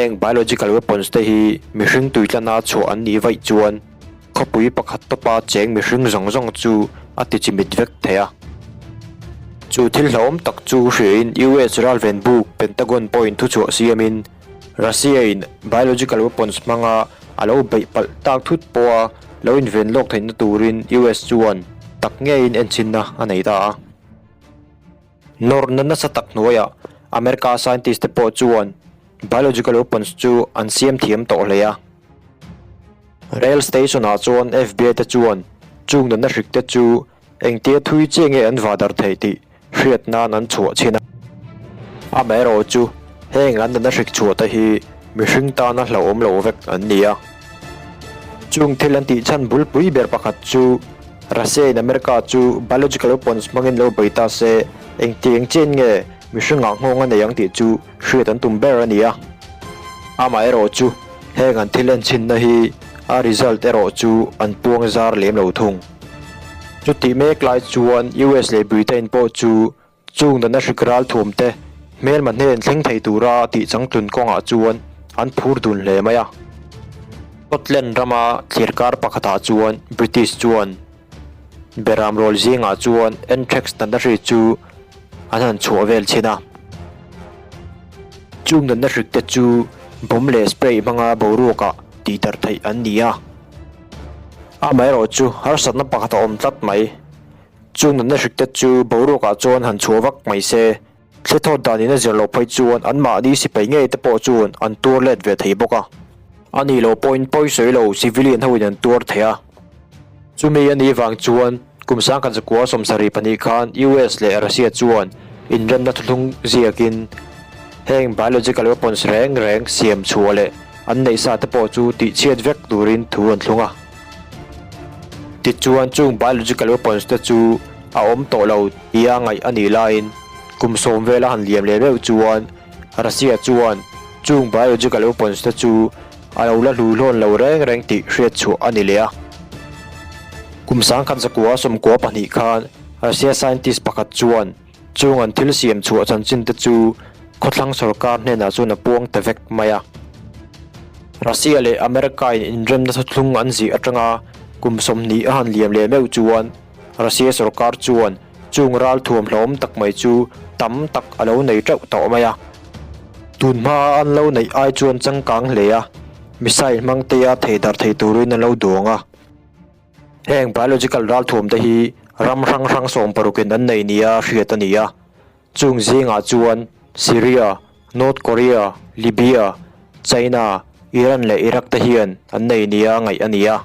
Heng biological weapons te hi mihring tuitlana chhuah an nih vaih chuan khawpui pakhat tawpa cheng mihring zawng zawng chu a ti chimit vek thei a. Chu thil hlauhawm tak chu hriain US ralven buk Pentagon pawhin thuchhuah siamin Russia-in biological weapons hmanga a lo beih palh tak thut pawha lo inven lawk theihna turin US chuan tak ngeiin enchinna a nei ta a. Nawrna nasa tak hnuaiah America scientist te pawh chuan biological weapons chu an siam thiam tawh hle a. Rail station ah chuan FBI te chuan chung natna hrik te chu engtia thui chiah nge an vadar theih tih hriat nan an chhuah chhin a. Amaherawh chu heng an natna hrik chhuah te hi mihring tana hlauhawm lo vek an ni a. Chung thil an tih chhan bulpui ber pakhat chu Russia in America chu biological weapons hmangin lo bei ta se engtiang chian nge mihring ah nghawng a nei ang tih chu hriat an tum ber a ni a. Amaherawh chu heng an thil enchinna hi a result erawh chu an puang zar lem lo thung. Chutih mek lai chuan US leh Britain pawh chu Chung natna hrik ral thuam te hmelma hnen thleng thei tura tih changtlun kawngah chuan an phur dun hle mai a. Scotland rama thlir kar pakhatah chuan British chuan Beram rawl zingah chuan anthrax natna hri chu an han chhuah vel chhin a. Chung natna hrik te chu bomb leh spray hmanga boruakah tihdarh theih an ni a. Amaherawhchu harsatna pakhat a awm tlat mai. Chung natna hrik te chu boruakah chuan han chhuah vak mai se, thli thawt danin a zir loh phei chuan anmahni sipai ngei te pawh chuan an tuar let ve thei bawk a. A nih loh pawhin pawi sawi lo civilian hoin an tuar thei a. Chumi a nih vang chuan kum sangkhat zakua 72 khan US leh Russia chuan inremna thuthlung ziakin heng biological weapons reng reng siam chhuah leh an neih sa te pawh chu tihchhiat vek turin thu an thlung a. Tichuan chung biological weapons te chu a awm tawh lo tia ngaih a nih laiin kum sawm vela han liam leh meuh chuan Russia chuan chung biological weapons te chu a lo la hlu hlawn lo reng reng tih hriat chhuah a ni leh a. Kum 1992 khan Russia scientist pakhat chuan Chung an thil siam chhuah chanchin te chu khawthlang sorkar hnenah chuan a puang ta vek mai a. Russia leh America in inremna thuthlung an zih atanga kum 20 a han liam leh meuh chuan Russia sorkar chuan chung ral thuam hlawm tak mai chu tam tak a lo nei teuh tawh mai a. Tun hmaa an lo neih ai chuan changkang hle a, missile hmang tea thei darh thei turin an lo duang a. Heng biological ralthuam te hi ram hrang hrang sawmparukin an nei nia hriat a ni a, chung zingah chuan Syria, North Korea, Libya, China, Iran leh Iraq te hian an nei nia ngaih a ni a.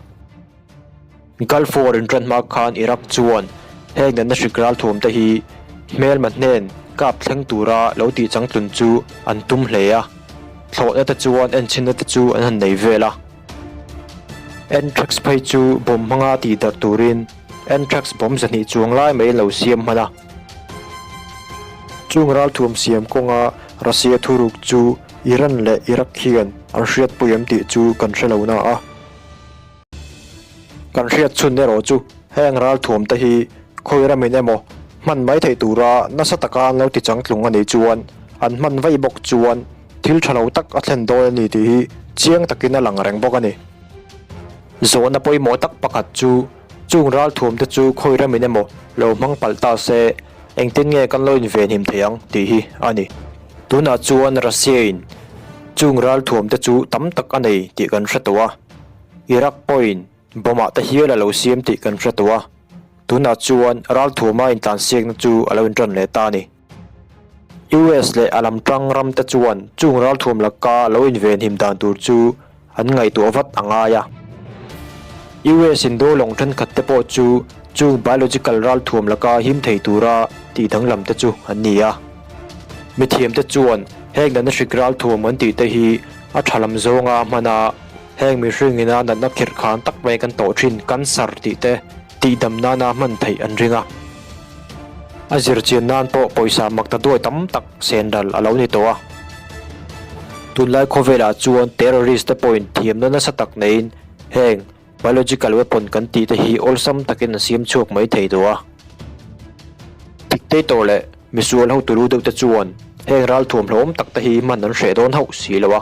Gulf War intan hma khan Iraq chuan heng natna hrik ralthuam te hi hmelma hnen kap thleng tura lo tih changtlun chu an tum hle a, thlawhna te chuan enchhinna te chu an han nei vel a. Anthrax phei chu bomb hmanga tih darh turin anthrax bomb 200 chuang lai mai lo siam hman a. Chung ralthuam siam kawnga Russia thuruk chu Iran leh Iraq hian an hriatpui em tih chu kan hre lo na a. Kan hriat chhun erawh chu heng ralthuam te hi khawi ramin emaw hman mai theih tura nasa taka an lo ti changtlung a nih chuan an hman vaih bawk chuan Thil tha lo tak a thlen dawn a ni tih hi chiang takin a lang reng bawk a ni. Zawhna pawimawh tak pakhat chu chung ralthuam te chu khawi ramin emaw lo hmang palh ta se engtin nge kan lo invenhim thei ang tih hi a ni. Tunah chuan Russia in chung ralthuam te chu tam tak a nei tih kan hre tawh a, Iraq pawhin bomb ah te hial a lo siam tih kan hre tawh a, tunah chuan ralthuama intlansiakna chu a lo intan leh ta a ni. US leh a lam tang ram te chuan chung ralthuam laka lo invenhim dan tur chu an ngaihtuah vat a ngai a. US in do lawng thenkhat te pawh chu chung biological ralthuam laka him thei tura tih danglam te chu an ni a. Mithiam te chuan heng natna hrik ralthuam an tih te hi a tha lam zawnga hman a, heng mihring ina natna khirh khan tak mai kan tawh thin cancer tih te tihdam nana hman theih an ring a. A zirchian nan pawh pawisa mak ta duai tam tak sen ral a lo ni tawh a. Tunlai khawvelah chuan terrorist te pawhin thiamna nasa tak neiin heng biological weapon kan tih te hi awlsam takin an siam chhuak mai thei tawh a. Dictator leh misual hotu lu deuh te chuan heng ralthuam hlawm tak te hi hman an hreh dawn hauh si lo a.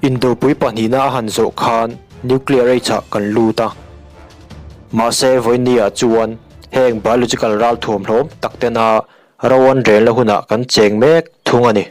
Indopui pahnihna a han zawh khan Nuclear Age-ah kan lut a. Mahse vawinia chuan heng biological ralthuam hlawm tak tena ro an relna hunah kan cheng mek thung a ni.